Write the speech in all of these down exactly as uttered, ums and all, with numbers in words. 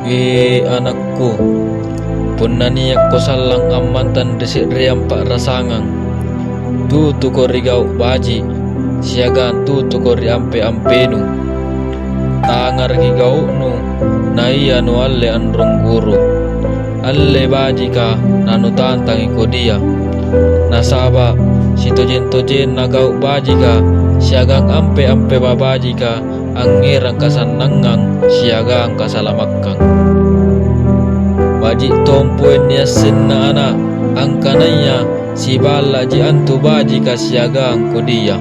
E anakku, punna niakko sallang ammantang ri se'reang pa'rasangang, tutuko ri gau' baji', siagang tutuko ri ampe-ampenu. Tangaraki gau'nu, naia nualle anrong guru. Alle bajika nanutantangi kodia. Nasaba' sitojeng-tojenna gau' bajika siagang ampe-ampe babajika angngerang kasannangang siagang kasalamakkang. Baji' tompoeng niassenna ana', angkanaya siballa'ji antu bajika siagang kodia.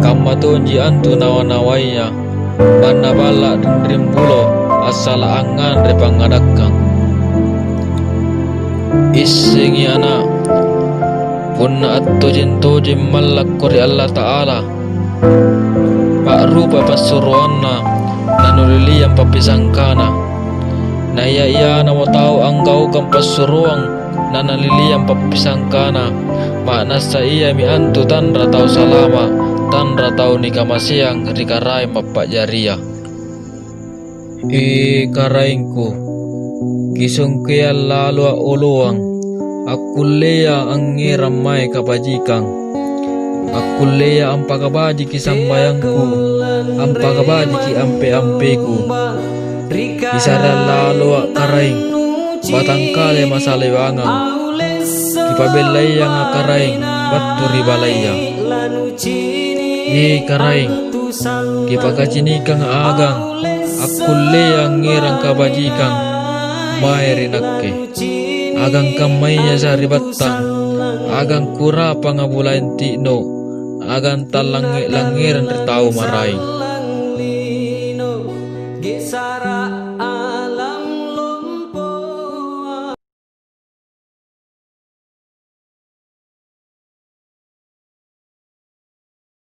Kamma tonji antu nawa-nawaya, manna balla' rinring bulo, assala' angnganre pangngadakkang. Issengi ana', punna attojeng-tojeng mallakko ri Allata'ala, pa'rupai passuroanna, nanuliliang pappisangkana. Naia-ianamo tau anggaukang passuroang nanaliliang pappisangkana, ma'nassa iami antu tanra tau salama', tanra tau nikamaseang ri Karaeng Mappa'jaria. E Karaengku, kisongkeang laloa' oloang, akkullea angngerang mae kabajikang. Akkullea ampakabajiki sambayangku, ampakabajiki ampe-ampeku. Kisareang laloa' Karaeng, batangkale masalewangang. Kipabellaianga' Karaeng battu ri balaya. E Karaeng, kipakacinikanga' agang akkullea angngerang kabajikang mae ri nakke. Agang kammaya sari'battang, agang kurapanga bulaeng ti'no, agang tallangnge-langngerang ri tau maraeng.